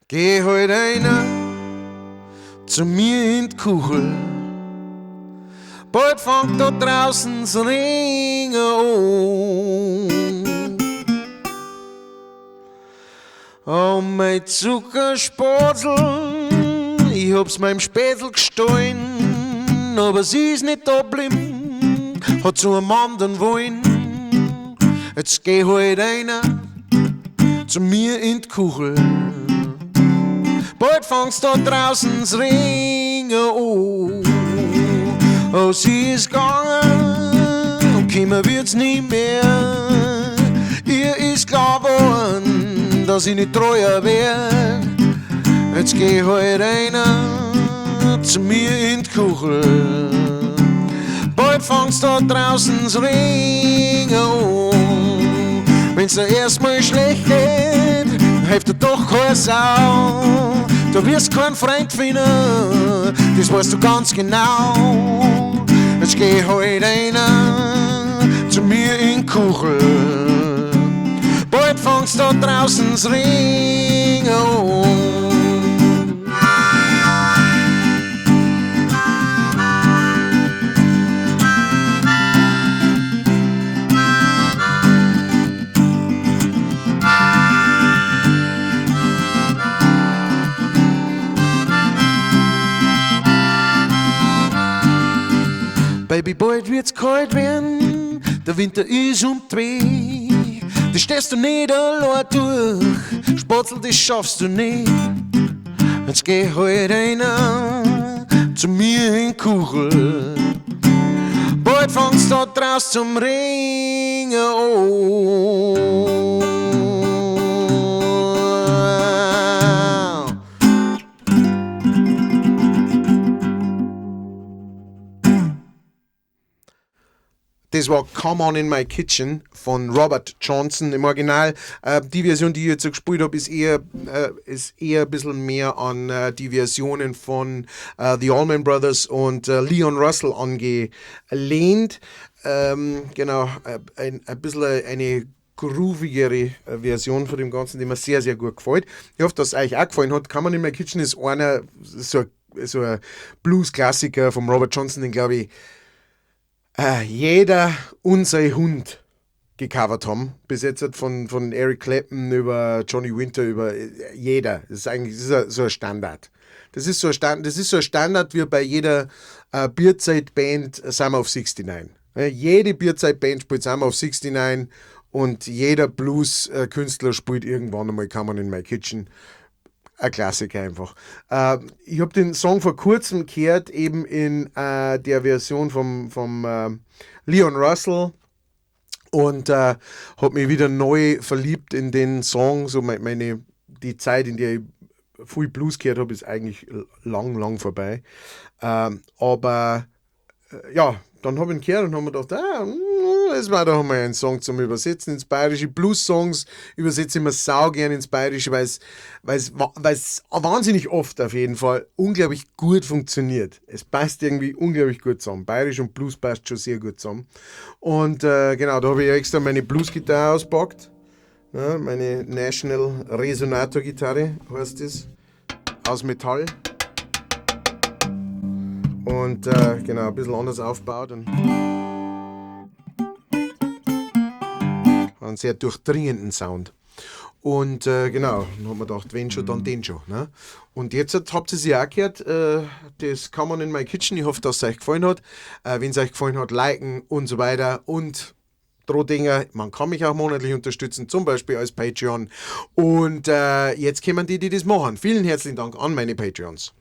Geh heut einer zu mir in d'Kuchel, bald fangt da draußen's Regen an. Oh, mein Zuckerspatzel, ich hab's meinem Spätzl gestohlen, aber sie ist nicht da geblieben, hat zu einem anderen wollen. Jetzt geh halt einer zu mir in d'Kuchel, bald fangst da draußen's Regen an. Oh, sie ist gegangen und kommen wird's nie mehr. Ihr ist klar geworden, dass ich nicht treuer wär. Jetzt geh halt einer zu mir in d'Kuchel, bald fangst da draußen's Regen an. Wenn's dir erstmal schlecht geht, hilft dir doch keine Sau. Du wirst keinen Freund finden, das weißt du ganz genau. Jetzt geh halt einer zu mir in Kuchel, bald fangst da draußen's Regen an. Baby, bald wird's kalt werden, der Winter ist um zwei. Das stehst du nicht allein durch, Spatzel, das schaffst du nicht. Jetzt geh halt einer zu mir in Kuchel, bald fangst da draußen zum Regen an. Das war Come On In My Kitchen von Robert Johnson im Original. Die Version, die ich jetzt so gespielt hab, ist eher ein bisschen mehr an die Versionen von The Allman Brothers und Leon Russell angelehnt. Genau, ein bisschen eine groovigere Version von dem Ganzen, die mir sehr, sehr gut gefällt. Ich hoffe, dass es euch auch gefallen hat. Come On In My Kitchen ist einer, so ein Blues-Klassiker von Robert Johnson, den, glaube ich, jeder und sein Hund gecovert haben. Bis jetzt hat von Eric Clapton über Johnny Winter über jeder. Das ist eigentlich das ist so ein Standard. Das ist so ein Standard wie bei jeder Bierzeit-Band Summer of 69. Ja, jede Bierzeit-Band spielt Summer of 69 und jeder Blues-Künstler spielt irgendwann einmal Come On In My Kitchen. Ein Klassiker einfach. Ich habe den Song vor kurzem gehört, eben in der Version vom Leon Russell, und habe mich wieder neu verliebt in den Song. So die Zeit, in der ich viel Blues gehört habe, ist eigentlich lang, lang vorbei. Aber ja, dann habe ich ihn gehört und habe mir gedacht, ah, das war doch mal ein Song zum Übersetzen ins Bayerische. Blues-Songs übersetze ich immer sau gern ins Bayerische, weil es wahnsinnig oft auf jeden Fall unglaublich gut funktioniert. Es passt irgendwie unglaublich gut zusammen. Bayerisch und Blues passt schon sehr gut zusammen. Und genau, da habe ich extra meine Blues-Gitarre auspackt. Ja, meine National Resonator Gitarre heißt das. Aus Metall. Und genau, ein bisschen anders aufgebaut und einen sehr durchdringenden Sound. Und genau, dann hat man gedacht, wenn schon, dann den schon. Ne? Und jetzt habt ihr sie auch gehört, das Come On In My Kitchen. Ich hoffe, dass es euch gefallen hat. Wenn es euch gefallen hat, liken und so weiter. Und dro denka, man kann mich auch monatlich unterstützen, zum Beispiel als Patreon. Und jetzt kommen die, die das machen. Vielen herzlichen Dank an meine Patreons.